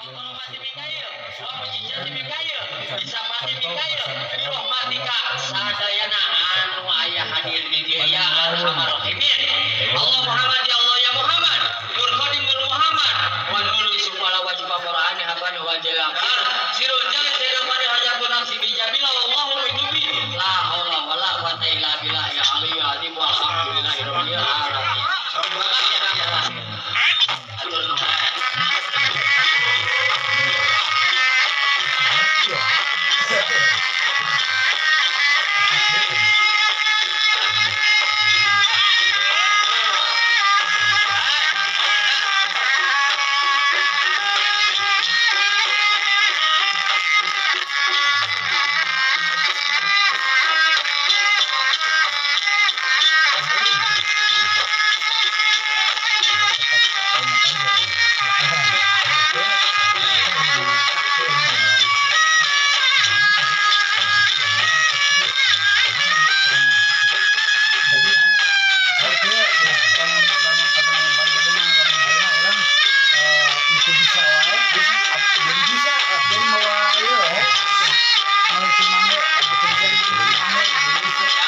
Contoh masa-masa Sadayana anu aya hadir di dieu ya Panengaun. Arhamar Rahimin. Allah Muhammad ya Allah ya Muhammad. Nur Qadim Nur Muhammad. Wa nuru subhala wajib Qur'ani habani wa jalakar. Sirul jalil sayyidina pada hajatun nafsi bijabila wallahu bidubi. La haula wala quwata illa billah ya Ali ya Azim walhamdulillahi rabbil alamin. Terima kasih ya. Atur nuhun. Itu bisa wae jadi bisa jadi mau ieu eh mau cimande betul bisa cimande jadi bisa.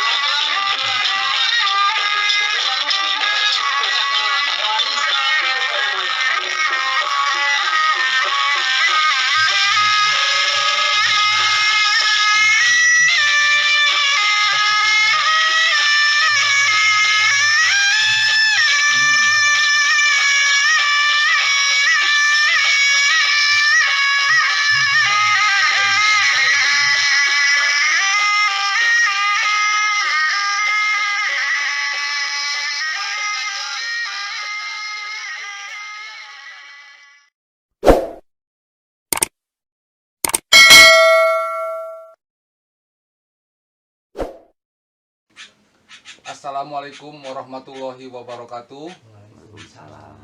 Assalamualaikum warahmatullahi wabarakatuh. Waalaikumsalam.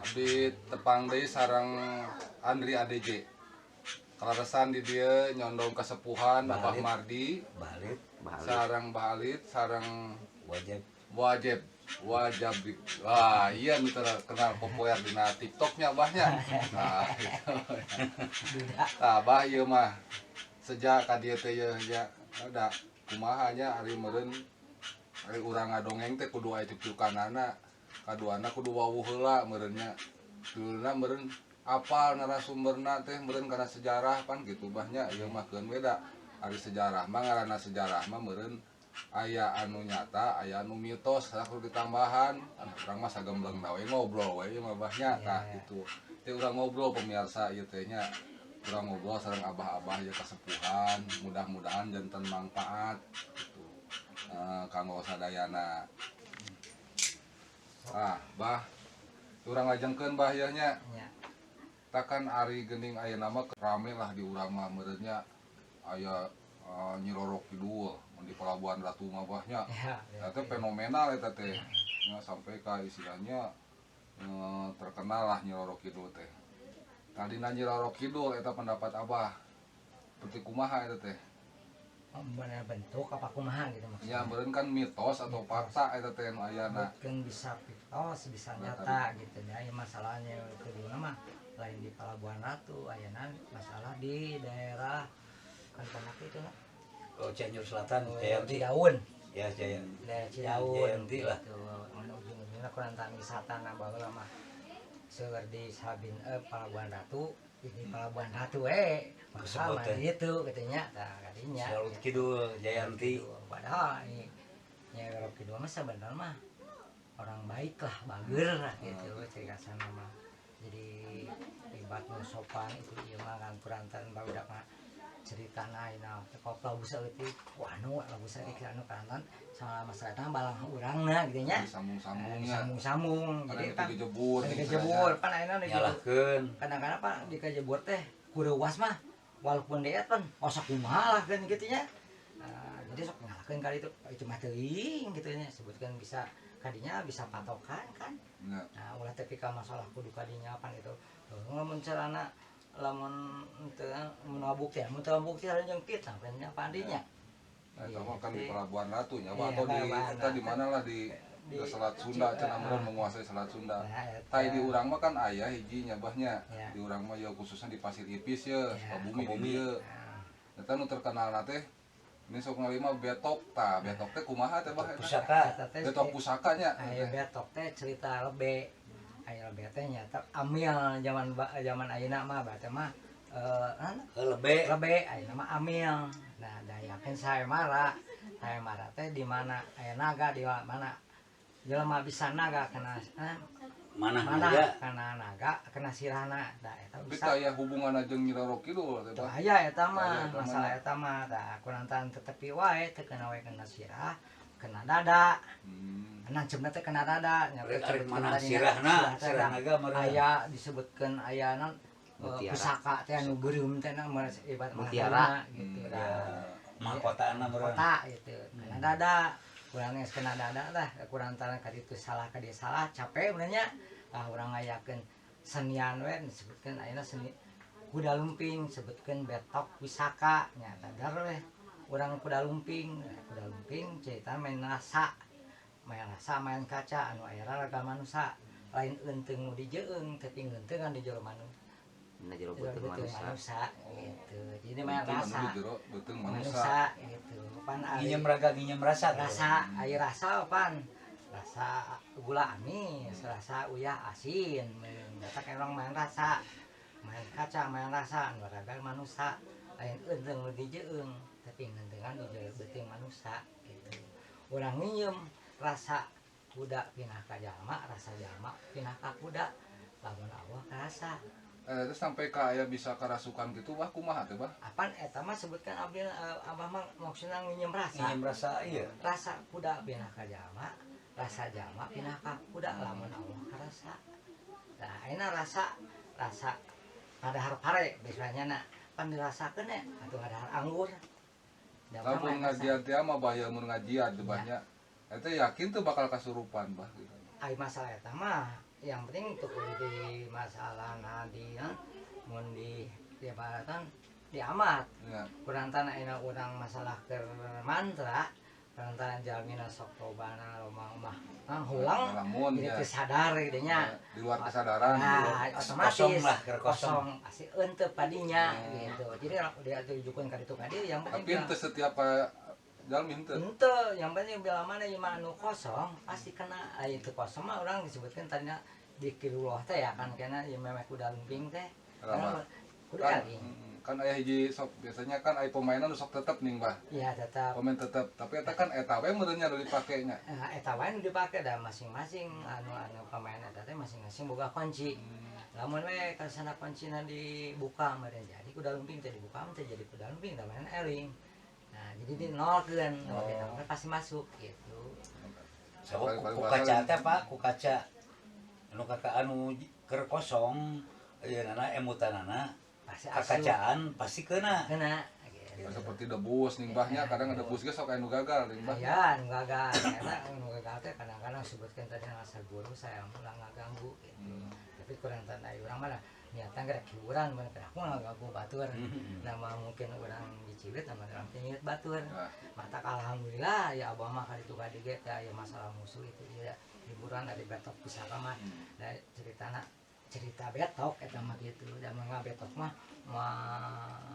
Abdi tepang deui sareng Andri ADJ. Kaleresan di dieu nyondong kesepuhan Abah Balit. Mardi, Balit, Balik. sareng Balit, sareng wajib. Wajib Wajab. Wah, iya nu terkenal populer dina TikToknya abahnya. Nah, gitu. Nah, Abah ieu mah sejak ka dieu teh yeuh nya ada kumaha nya ari meureun ari urang ngadongeng teh kudu aya cucukanana, kaduana kudu wawuh heula meureun nya. Duluna meureun apal narasumberna teh meureun kana sejarah pan gitu bah nya ieu mah keun we da ari sejarah mah ngaranna sejarah mah meureun aya anu nyata, aya anu mitos lah kudu ditambahan. Anu urang mah sagemblengna we ngobrol we ieu mah bah nya tah gitu. Teh urang ngobrol pemirsa ieu teh nya. Urang ngobrol sareng abah-abah ieu kasepuhan, mudah-mudahan janten manfaat gitu. Kanggo sadayana. Ah, bah. Urang lajengkeun bah ieu nya. Ya. Takan ari geuning ayeuna mah rame lah di urang mah meureun nya aya Nyi Roro Kidul mun di Pelabuhan Ratu mah bah nya. Ya. Eta teh fenomenal eta teh. Ya, sampai ka istilahnya terkenal lah Nyi Roro Kidul teh. Tadina Nyi Roro Kidul eta pendapat Abah. Seperti kumaha eta teh? Bener bentuk apa kumaha gitu maksudnya. Ya meureun kan mitos atau fakta eta teh nu ayana. Mungkin bisa mitos, bisa Nah, nyata gitu ya. Ya masalahnya kedua mah lain di Pelabuhan Ratu, ayana masalah di daerah kan pernah itu lah. Oh, Cianjur Selatan, Jayanti. Cidaun. Ya, Jaya. Daerah Cidaun. Jayanti lah. Gitu. Anu ujung-ujungnya kurang wisata nah baheula mah seueur di Sabin Pelabuhan Ratu, ini Pelabuhan Ratu we. Kesebut Sama teh. gitu katanya. Tah kadinya. Cilaut Kidul, Jayanti. Gitu. Padahal ini Nyi Roro Kidul mah sebenarnya mah orang baik lah, bager lah gitu ciri khasna mah. Jadi ibarat nu sopan itu ieu mah kan kurantan barudak mah ceritana ayeuna teh lagu saeutik wah anu lagu saeutik anu karantan sama masyarakat balang urangna gitu nya. Disambung-sambungnya. Sambung-sambung. Jadi Jadi kan dikejebur, dikejebur pan ayeuna nu gitu. Nyalahkeun. Kadang-kadang pan dikejebur teh kureuwas mah walaupun dia pan osok kumaha lah kan gitu nya. Nah, jadi sok ngalahkeun kali itu mah teuing gitu nya sebutkan bisa kadinya bisa patokan kan. Ya. Nah, ulah teh pika masalah kudu kadinya pan gitu. Lamun carana lamun teu mun bukti, mun teu bukti jeung fitnah kan nya pandinya. Nah, itu mah kan di Pelabuhan Ratu nya, Iya, atau di Pelabuhan eta di Ratu. mana lah di Di Selat Sunda cenah meureun menguasai Selat Sunda. Nah, eta. Tai di urang mah kan aya hiji nya Bahnya. Ya. Di urang mah ya khususnya di Pasir Ipis ya, Ya. Sukabumi di dieu. Nah, Eta nu terkenal na teh ini sok ngalima betok tah, betok teh kumaha teh Bah eta? Pusaka. Eta teh Betok pusakanya. Aya betok teh cerita lebe. Aya lebe teh nyata amil zaman zaman ayeuna mah berarti mah Lebe. Lebe ayeuna mah amil. Nah, dayakeun sayembara. Sayembara teh di mana aya naga di mana jelema bisa naga kena Mana mana naga? Kena naga kena sirahna. Nah, eta Tapi bisa teh aya hubunganna jeung Nyi Roro Kidul teh Teu Bah. aya eta mah, Aya eta mah. Masalah eta mah tah kulantaran tetepi wae teu kena we kena sirah, kena dada. Nancepna teh kena dada, nya teh Arek arek sebutkeun mana tadina sirahna, sirah teh sirah da naga meureun. Aya disebutkeun aya non Mutiara. Pusaka teh anu beureum teh na ibarat Mutiara. Gitu Hmm. dah. Ya, mahkotana meureun. Kota gitu. Kena dada, kurang geus kena dada lah, kulantaran ka ditu salah ka dieu salah, capek bener nya. Ah urang ngayakeun senian we disebutkeun ayeuna seni kuda lumping, sebutkeun betok pusaka nya tadar we. Urang kuda lumping, nah, kuda lumping cerita main rasa. Main rasa, main kaca anu aya raga manusa. Lain eunteung nu dijeung tapi ngeunteungan di jero Dina jero jero beuteung beuteung manusia. Manusa gitu. Jadi main Beuteung anu rasa. Di jero beuteung manusa. Manusa gitu. Pan ari Nginjem raga nginjem rasa gitu. Rasa air rasa pan rasa gula amis, rasa uyah asin, eta orang main rasa, main kaca, main rasa anu raga manusa, lain eunteung nu dijeung tapi ngeunteungan di jero beuteung manusa gitu. Urang nginjem rasa kuda pindah ka jalma, rasa jalma pindah ka kuda, lamun Allah karasa. Eh, terus sampai ka aya bisa karasukan gitu bah kumaha teh bah? Apan eta mah sebutkan abdi abah mah maksudna nginjem rasa. Nginjem rasa iya. Rasa kuda pindah ka jalma, rasa jalma pindah ka kuda, lamun Allah karasa. Nah, ayeuna rasa rasa ngadahar pare biasanya na pan dirasakeun ya atuh ngadahar anggur. Da urang Lamun main rasa. ngajian teh mah bah ya mun ngajian teh bah nya. Eta yakin tuh bakal kasurupan bah gitu. Ai masalah eta mah yang penting untuk di masalah di mun di baratan diamat kurantan ayeuna urang masalah keur mantra kulantaran jalmina sok lobana lomang mah nghulang Lamun jadi ya. teu sadar gitu nya. Ya, di luar kesadaran. Nah, otomatis Kosong lah, keur kosong. Kosong pasti eunteup padinya gitu. Jadi dia tujukan ka ditu ka dieu yang penting Tapi henteu setiap ka jalmi henteu. Henteu, yang penting bila mana ieu mah anu kosong pasti kena. Aya teu kosong mah urang disebutkeun tadinya dikirullah teh ya kan kena ieu memeh kuda lumping teh. Kenapa? Kudu Kan, eling. kan aya hiji sok biasanya kan aya pemainan nu sok tetep nih bah. Iya tetap. Pemain tetep, tapi eta kan eta we meureun nya nu dipake nya. Nah, eta wae nu dipake da masing-masing anu anu pemain eta teh masing-masing boga kunci. Lamun we kasana kuncina dibuka meureun jadi kuda lumping teh dibuka mah teh jadi kuda lumping da mainan eling. Nah, jadi dinolkeun, oh. Dinolkeun pasti masuk gitu. Sabab Paling- ku paling kaca bahasa- teh Pak, ku kaca. Anu kakak anu keur kosong, ieu nana emutanana, Pasti asup. kakacaan pasti kena. Kena gitu. Seperti debus nih bahnya, kadang ada debus ge sok aya nu gagal nih bah. Ya, nu gagal. Karena nu gagal teh kadang-kadang sebutkan tadi rasa guru saya ulah ngaganggu gitu. Tapi kurang tanda urang mah niatan gerak hiburan bener aku ngaganggu batur. Nama mungkin urang diciwit nama urang teh nyiwit batur. Nah. Matak alhamdulillah ya abah mah kali itu kali ge teh aya masalah musuh itu ya hiburan dari betok pusaka mah. Da ceritana cerita betok eta mah gitu. Da mah betok mah mah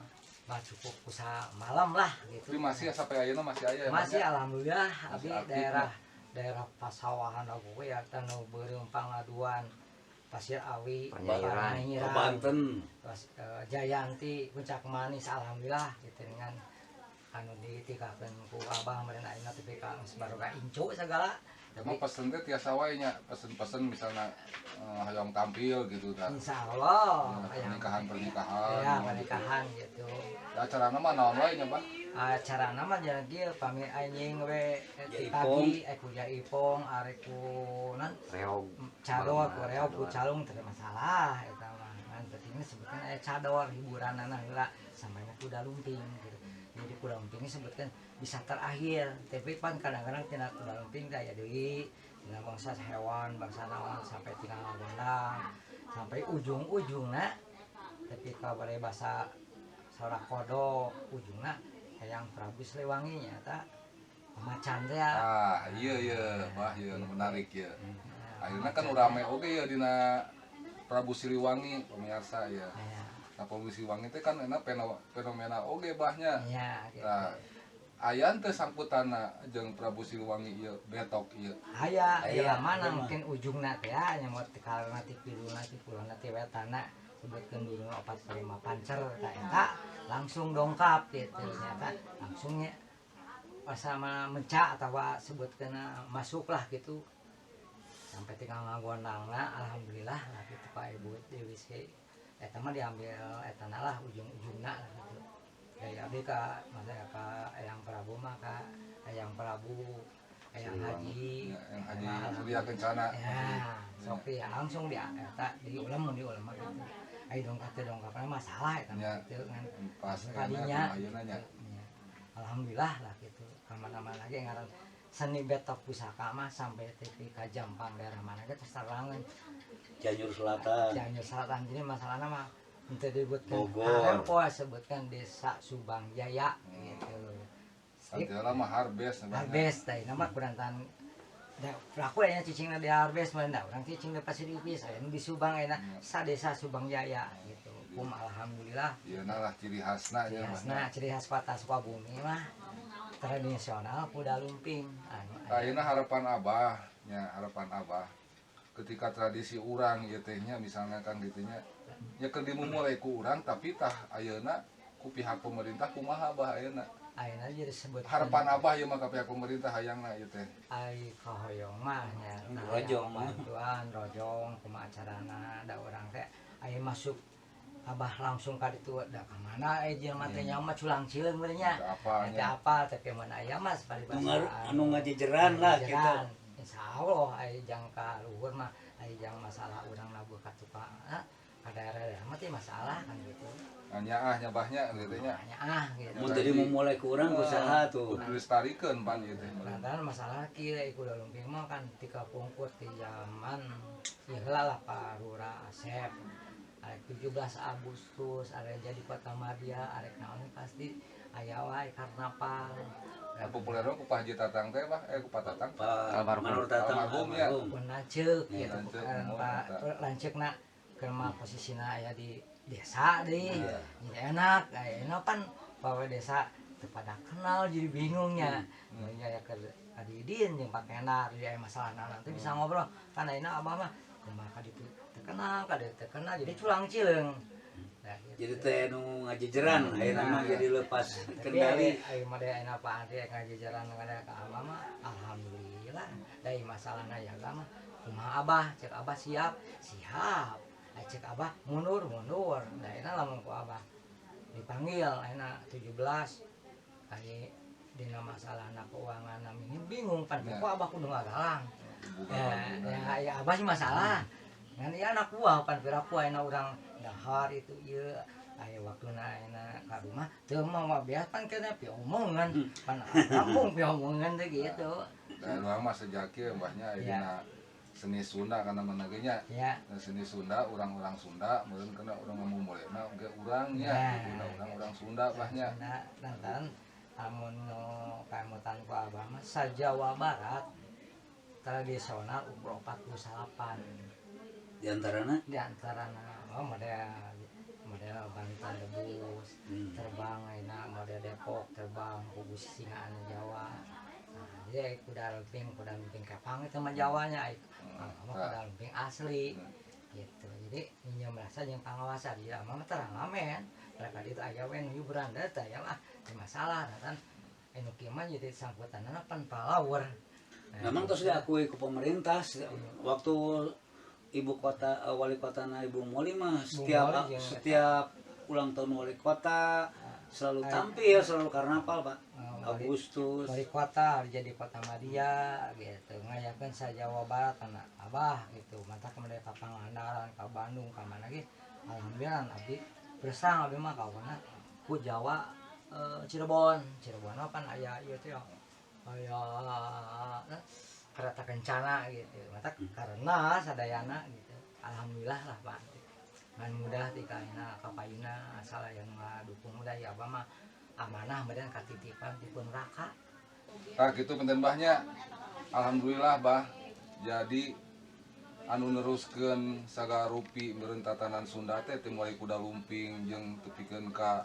mah cukup usaha malam lah gitu. Tapi masih sampai ayeuna masih aya ya, Masih Bang, ya? alhamdulillah Masih abdi aktif, daerah daerah Pasawahan aku ya Tanu Beureum Pangaduan Pasir Awi Panyairan. Panyairan, Banten. Terus, Jayanti Puncak Manis alhamdulillah gitu dengan anu ditikakeun ku abah meureun ayeuna tepi ka geus baroga incu segala. Emang pesen teh tiasa wae nya, pesen-pesen misalnya hayang tampil gitu tah. Insya Allah Ya, pernikahan-pernikahan. Ya pernikahan gitu. Ya, acarana mah naon wae nya, Bah? Acara nama jadi kieu pami anjing we ti Jaipong. pagi ku jaipong arek ku nan Reog. cador ku Malam, reog ku cador. calung teu masalah eta mah ngan pentingna sebutkan aya cador hiburanana heula samanya kuda lumping gitu. Jadi kuda lumping ini sebutkan bisa terakhir tapi pan kadang-kadang tina kuda lumping teh aya deui tina bangsa hewan bangsa naon sampai tina gondang sampai ujung-ujungna tapi ka bade bahasa sora kodo ujungna Eyang Prabu Siliwangi nyata Pamacan teh ya. Ah, iya iya, bah ieu nu menarik ieu. Akhirnya kan rame oge ya dina Prabu Siliwangi pemirsa ya. Ya, Nah, Prabu Siliwangi teh kan enak fenomena oge bahnya. ya gitu. Nah, aya teu sangkutanna jeung Prabu Siliwangi ieu betok ieu. Aya, Aya, aya mana aya mah. mungkin ujungna teh ya nyamot karena ti kidulna ti kulonna ti wetana sebutkeun dulu 45 pancer ta eta langsung dongkap gitu nyata langsungnya pas sama mencak atau sebutkeun masuk lah gitu sampai tinggal ngagondangna alhamdulillah lah gitu Pak Ibu Dewi C eta mah diambil eta lah ujung-ujungna lah gitu dari abdi ka masa ka Eyang Prabu mah ka Eyang Prabu Eyang Haji. Ya, Eyang Haji Surya Kencana. Ya sok ya langsung di eta diulem diulem mah gitu ai dongkap teh dongkapna masalah eta mah Ya. gitu kan Pas tadinya ayeuna nya. Ya. Alhamdulillah lah gitu aman-aman lagi ngaran seni betok pusaka mah sampai TV ka Jampang daerah mana ge terserangan Cianjur Selatan. Cianjur Selatan jadi masalahnya mah henteu disebutkan Bogor. Harempo sebutkan desa Subang Jaya gitu. Santiala mah harbes namanya. Harbes teh nama kurantan da aku aya cicingna di Harbes mah da urang cicing di Pasir Ipis aya nu di Subang aya sa desa Subang Jaya gitu. Kum alhamdulillah Ieu lah ciri khasna ciri nya. khasna ciri khas kota Sukabumi mah tradisional kuda lumping anu aya. Ayeuna harapan Abah nya, harapan Abah ketika tradisi urang ieu teh nya misalnya kan gitu nya nya keur dimumulai ku urang tapi tah ayeuna ku pihak pemerintah kumaha Abah ayeuna? Ayeuna jadi sebutkan Harapan Abah ieu mah ka pihak pemerintah hayangna ieu teh. Ai kahoyong mah nya Rojong mah. bantuan rojong kumaha acarana da urang teh aya masuk Abah langsung ka ditu da ka mana aya jelema teh nya mah culang cileung meureun nya. Teu apa Teu nya. apa tapi mun aya mah paribasa Anu ngajejeran lah gitu. Insyaallah aya jangka luhur mah aya jang masalah urang nabuh ka tukang ka daerah-daerah mah teh masalah kan gitu. Nya ah nya bahnya gitu nya. Nya ah gitu. Mun tadi mau mulai kurang usaha tuh. Kudu dilestarikeun pan ieu teh. Lantaran masalah kieu kuda lumping mah kan tika pungkur ti zaman ieu heula lah Pak Lurah Asep. Arek 17 Agustus arek jadi kota Madia arek naon pasti aya wae karnaval. Nah, populer mah ku Pak Haji Tatang teh bah, ku Pak Tatang. Pak Almarhum. Manur Tatang Almarhum, ya. almarhum. Pun lanceuk Iya, gitu lanceuk, kan mohon, Pak eta. lanceukna keur mah posisina aya di desa deui. Iya. Jadi enak, ayeuna pan bawa desa teu pada kenal jadi bingungnya. Mun aya keur Didin jeung Pak Kenar jadi aya masalah nanti bisa ngobrol kan ayeuna abah mah kumaha ka ditu teu kenal ka dieu teu kenal jadi culang cileung. Nah, gitu. Jadi teh nu ngajejeran ayeuna mah jadi lepas Tapi kendali. aya mah da ayeuna Pak Andri ngajejeran kada ka abah mah alhamdulillah dari masalahna ya mah kumaha abah cek abah siap siap ai cek abah mundur mundur da ayeuna lamun ku abah dipanggil ayeuna 17 ai dina masalahna keuangan ini bingung pan Ya. ku abah kudu ngagalang. Bukan Ya, panggilan. ya, ya abah sih masalah. Ngan ieu anak buah pan piraku ayeuna urang dahar itu ieu aya waktuna ayeuna ka rumah teu mah mah biasa pan kena piomongan pan kampung piomongan teh gitu. Dan urang mah sejak kieu mbahnya Ya. ayeuna seni Sunda kana mana ge nya. Ya, Nah, seni Sunda urang-urang Sunda meureun kana urang ngomulena oge urang nya Ya. gitu urang-urang Sunda bahnya. Sunda lantaran amun nu kaemutan ku abah mah sa Jawa Barat tradisional ukur 48 Di antarana di antarana oh, model model Banten debus terbang ayeuna model Depok terbang kubu singaan Jawa. Nah, jadi kuda lumping kepang itu mah Jawanya ai mah kuda lumping asli gitu. Jadi minjem merasa jeung pangawasan di mah terang amen. Mereka itu aya we nu hiburan da teh aya mah teu masalah nah, kan anu kieu mah jadi sangkutanna pan palawur. Nah, memang terus diakui ke pemerintah waktu ibu kota wali kota na Ibu Moli mah setiap Moli jeung- setiap ulang tahun wali kota selalu tampil selalu karnaval Pak. Agustus wali kota jadi kota Madia gitu ngayakeun sa Jawa Barat kana abah gitu mantap kemudian ka Pangandaran ka Bandung ka mana ge alhamdulillah abdi bersang abdi mah kawana ku Jawa Cirebon Cirebon mah pan aya ieu teh aya nah, kereta kencana gitu mantap karena sadayana gitu alhamdulillah lah Pak ngan mudah ti kaina kapayuna asal aya nu ngadukung udah ya abah mah amanah meureun katitipan ti pun raka. Tah kitu punten, Bah, nya. Alhamdulillah, Bah. Jadi anu neruskeun sagala rupi meureun tatanan Sunda teh teu mulai kuda lumping jeung tepikeun ka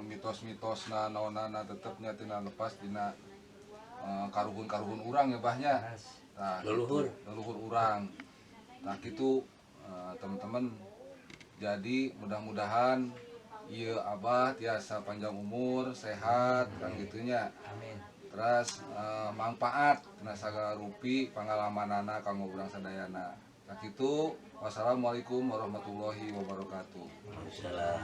mitos-mitosna, naonana, tetepnya tina lepas dina karuhun-karuhun urang ya, Bah, nya. Nah, Leluhur. gitu, leluhur urang. Nah, gitu teman-teman. Jadi mudah-mudahan ieu Abah tiasa panjang umur, sehat kan gitunya. Amin. Terus manfaat tina sagala rupi pangalamanana kanggo urang sadayana. Nah, gitu. Wassalamualaikum warahmatullahi wabarakatuh. Waalaikumsalam.